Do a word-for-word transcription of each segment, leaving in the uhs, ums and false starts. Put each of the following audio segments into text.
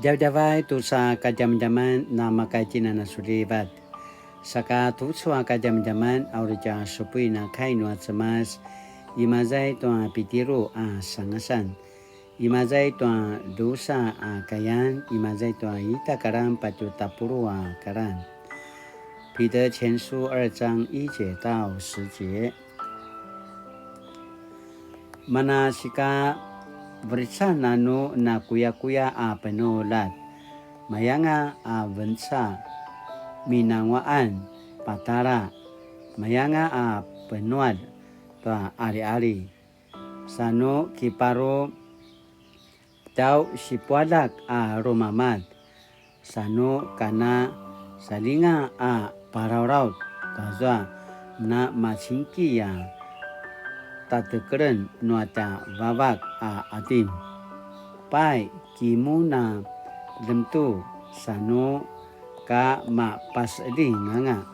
Djavadjavay tusa kadjamadjaman na makaitjinan a sulivat. Saka tucu a kadjamadjaman a uri tja supuin a kai nua Cemas, imaza i tua Pitiru a sangasan, imaza i tua drusa a kayan, imaza i tua ita karan patje tapuluq a karan. 彼得前書二章一節到十節。 Manasika verican a nu nakuyakuya a penuljat, mayanga a venca, minanguaqan, patjara, mayanga a penualj tua aliali, sa nu kiparu tjau sipualjak a lumamad, sa nu kana saljinga a parauraut tazua na macingki a tatekelen nua tja vavak a atin. Pai, kimun a lemtu sa nu ka mapaseljing anga,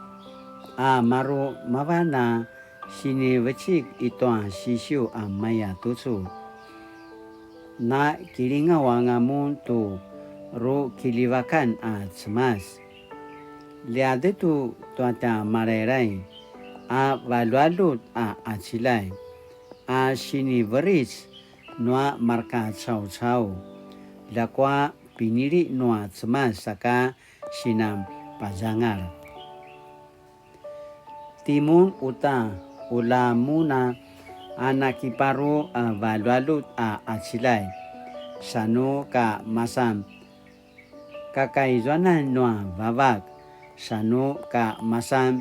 a maru mavan a sinivecik i tua Sisiu a maya tucu. Na kilingaw anga mun tu rukiljivakan a Cemas. Ljiadetu tua tja malailai a valjualjut a qaciljay a siniveric nua marka caucau, ljakua pinili nua Cemas saka sinan pazangal. Timun uta, ula mun a nakiparu a valjualjut a qaciljay, sa nu ka masan kakaizuanan nua vavak, sa nu ka masan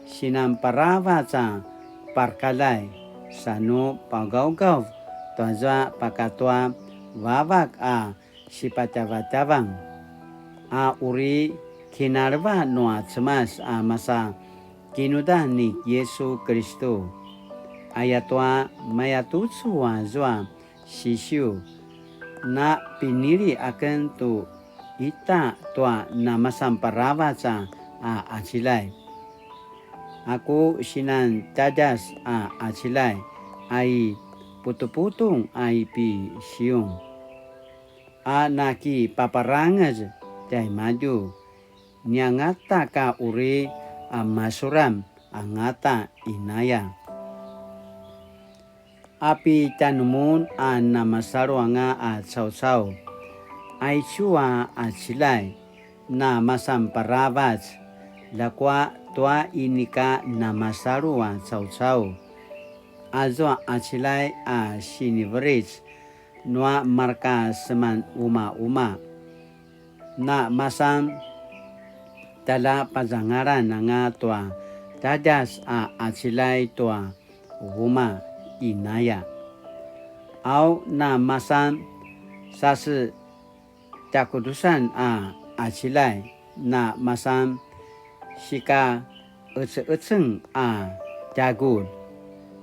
sinanparavac a parakaljay, sa nu pagawgaw tuazua pakatua vavak a sipatjavatjavang, a uri kinaleva nua Cemas a masa kinudan ni Yisu Kilistu. Ayatua maya tucu azua Sisiu, na pinili aken tu ita tua namasan paravac a qaciljay. Aku sinan tjadjas a qaciljay a i putuputung a i pi Siung, a nakipaparangez tjaimadju, ni angata ka uri a masuram angata inaya. A pitjanumun a namasalu anga a caucau, aicu a qaciljay namasan paravac, ljakua tua inika namasalu a caucau, azua qaciljay a siniveric nua marka seman umauma. Na masan tjaljapazangalan anga tua tjadjas a qaciljay tua umauma inaya. Au na masan sasetjakudusan a qaciljay, na masan sika ececeng a tjagulj,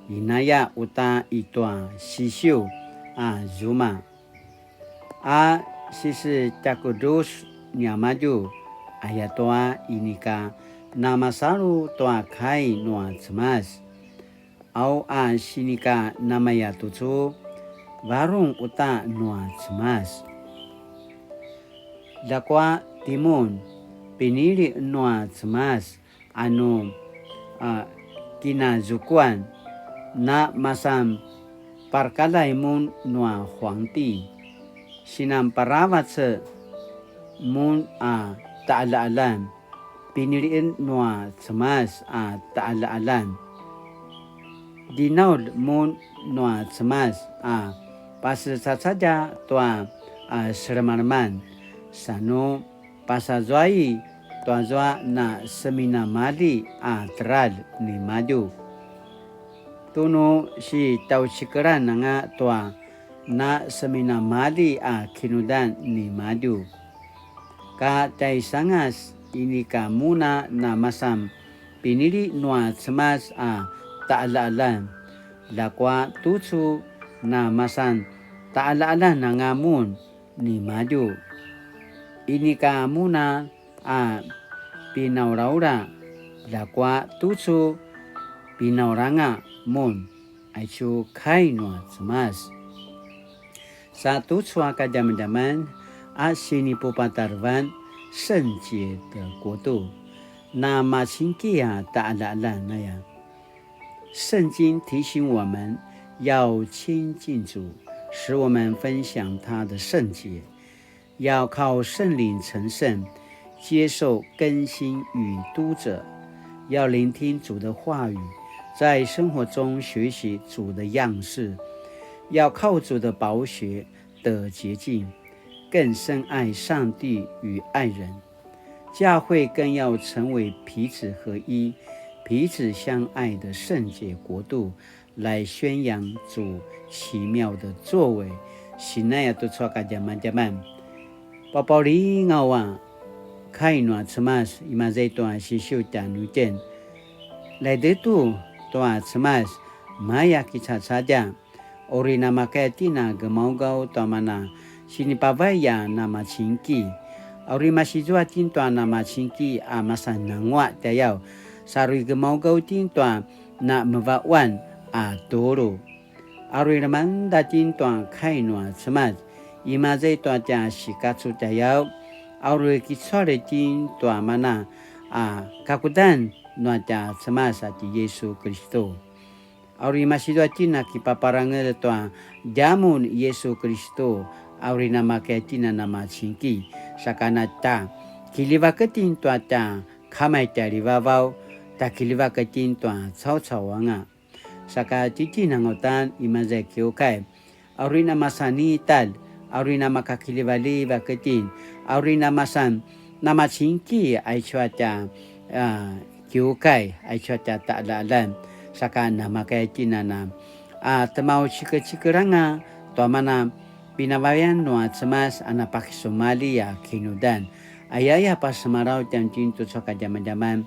inaya uta i tua Sisiu a zuma. A sisetjakudus niamadju, ayatua inika namasalu tua kai nua Cemas. Au a sinika namaya tucu, varung uta nua Cemas. Ljakua timun, pinili nua Cemas, anu a kinazukuan, na masan parakaljay mun nua huangti, sinan paravac mun a taqaljaqaljan, pinilien nua Cemas a taqaljaqaljan, dinaulj mun nua Cemas a pasecacadja tua a selemaleman, sa nu pasazua i tuazua na seminamalji a teljar nimadju. Tu nu sitjaucikelan anga tua na seminamalji a kinudan nimadju. Ka tjaisangas inika mun a na masan pinili nua Cemas a taqaljaqaljan, ljakua tucu na masan taqaljaqaljan anga mun nimadju. Inika mun a pinaulaula, ljakua tucu pinaulanga mun, aicu kai nua Cemas. Sa tucu a kadjamadjaman a sinipupatarevan 圣洁的国度, na macingki a ta'ala'alan aya. 圣经提醒我们要亲近主，使我们分享他的圣洁，要靠圣灵成圣，接受更新与督责，要聆听主的话语，在生活中学习主的样式，要靠主的宝血得洁净，更深爱上帝与爱人。教会更要成为彼此合一、彼此相爱的圣洁国度，来宣扬主奇妙的作为。Sinaya tucu a kadjamadjaman. Papaulingaw a kai nua Cemas, imaza i tua sisiu tjanuitjen. Laidetu tua Cemas, maya kicacadja. Uri namakaya itjen a gemaugaw tua mana sinipavay a namacingki. Uri masizua itjen tua namacingki a masananguaq tjayaw. Sa uri gemaugaw itjen tua na mevaquan a tulu. A uri lemangeda itjen tua kai nua Cemas, imaza i tua tja sikacu tjayaw, a uri kicual itjen tua mana a kakudan nua tja Cemas a ti Yisu Kristu. A uri masizua itjen a kipaparangez tua djamuq ni Yisu Kristu, a uri namakaya itjen a namacingki, saka na tja kiljivak itjen tua tja Kama i tjalivavaw, tja kiljivak itjen tua caucau anga. Saka tjitjen anga uta imaza i kiukai, a uri namasan italj, a uri namakakiljivaljivak itjen, a uri namasan namacingki aicu a tja, a, kiukai, aicu a tja ta'ala'alan, saka namakaya itjen a na, a, temaucikecikel anga tua mana pinavayan nua Cemas a napakisumalji a kinudan. Ayaya pasemalaw tjanuitjen tucu a kadjamadjaman,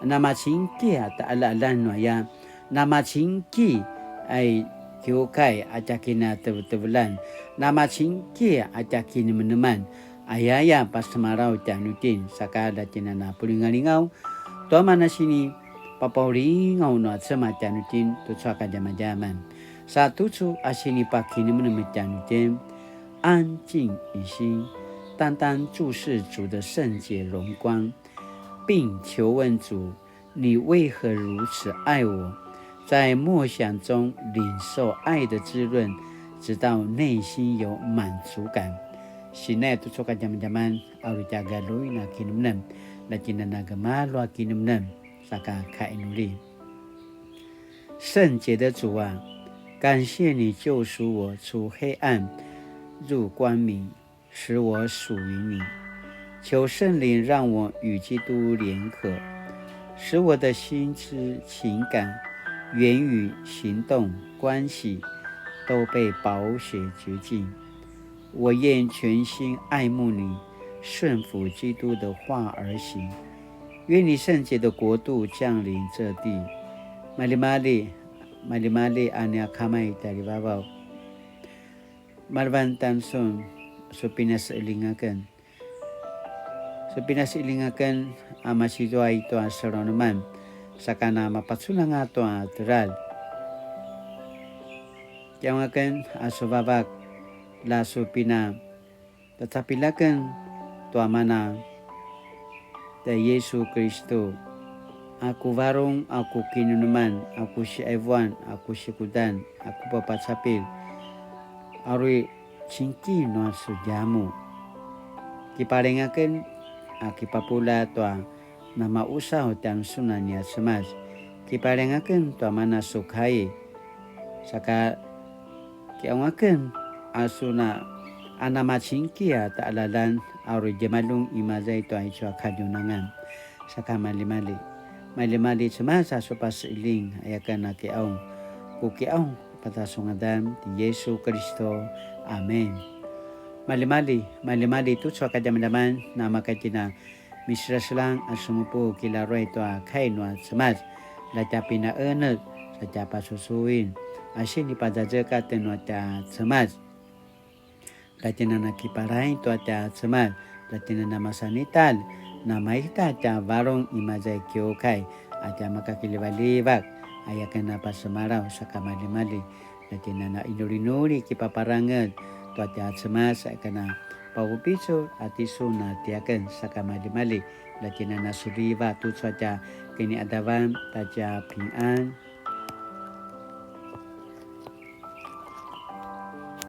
namacingki a ta'ala'alan nu aya, namacingki a i kiukai a tja kinatevetevelan, namacingki a tja kinemeneman. Ayaya pasemalaw tjanuitjen, saka la itjen a na pulingalingaw tua mana sinipapaulingaw nua Cemas tjanuitjen tucu a kadjamadjaman. Sa tucu a sinipakinemenem tjanuitjen, 安静一心，单单注视主的圣洁荣光，并求问主，你为何如此爱我？在默想中领受爱的滋润，直到内心有满足感。Sinai tucu a kadjamadjaman, a uri tja galjuin a kinemenem, la itjen a na gemalju a kinemenem, saka kainuli. 圣洁的主啊，感谢你救赎我出黑暗，入光明，使我属于你。求圣灵让我与基督联合，使我的心思、情感、言语、行动、关系都被宝血洁净。我愿全心爱慕你，顺服基督的话而行。愿你圣洁的国度降临这地。Maljimalji, maljimalji a nia Kama i tjalivavaw. Maljimalji tjanusun, su pinaseqeljing aken. Su pinaseqeljing aken a masizua i tua selaneman, saka na mapacun anga tua teljar. Kiqaung aken a su vavak, la su pina tacapilj aken tua mana tjai Yisu Kristu, a ku varung, a ku kinemeneman, a ku siqaivuan, a ku sikudan, a ku papacapilj, a uri cingki nua su djamuq. Kipaleng aken a kipapula tua namausaw tjanusun a nia Cemas. Kipaleng aken tua mana su kai. Saka kiqaung aken a su na a namacingki a taqaljaqaljan a uri djemaljun imaza i tua icu a kadjunangan. Saka maljimalji. Maljimalji Cemas a su paseqeljing aya ken a kiqaung. Ku kiqaung pata su ngadan ti Yisu Kristu. Amen. Maljimalji, maljimalji tucu a kadjamadjaman, namaka itjen a miseljaseljang a semupu kilaruay tua kai nua Cemas, la tja pinaqenetj, la tja pasusuin, a sinipazazekatj nua tja Cemas. La tjen a na kipalay tua tja Cemas, la tjen a na masan italj, na maita tja varung imaza i kiukai, a tja makakiljivaljivak, aya ken a pasemalaw saka maljimalji, la tjen a na inulinuli kipaparangez tua tja Cemas, aya ken a pavupicul a tisun a tiaken saka maljimalji. La tjinana suliva tucu a tja kiniadavan ta tja pingan.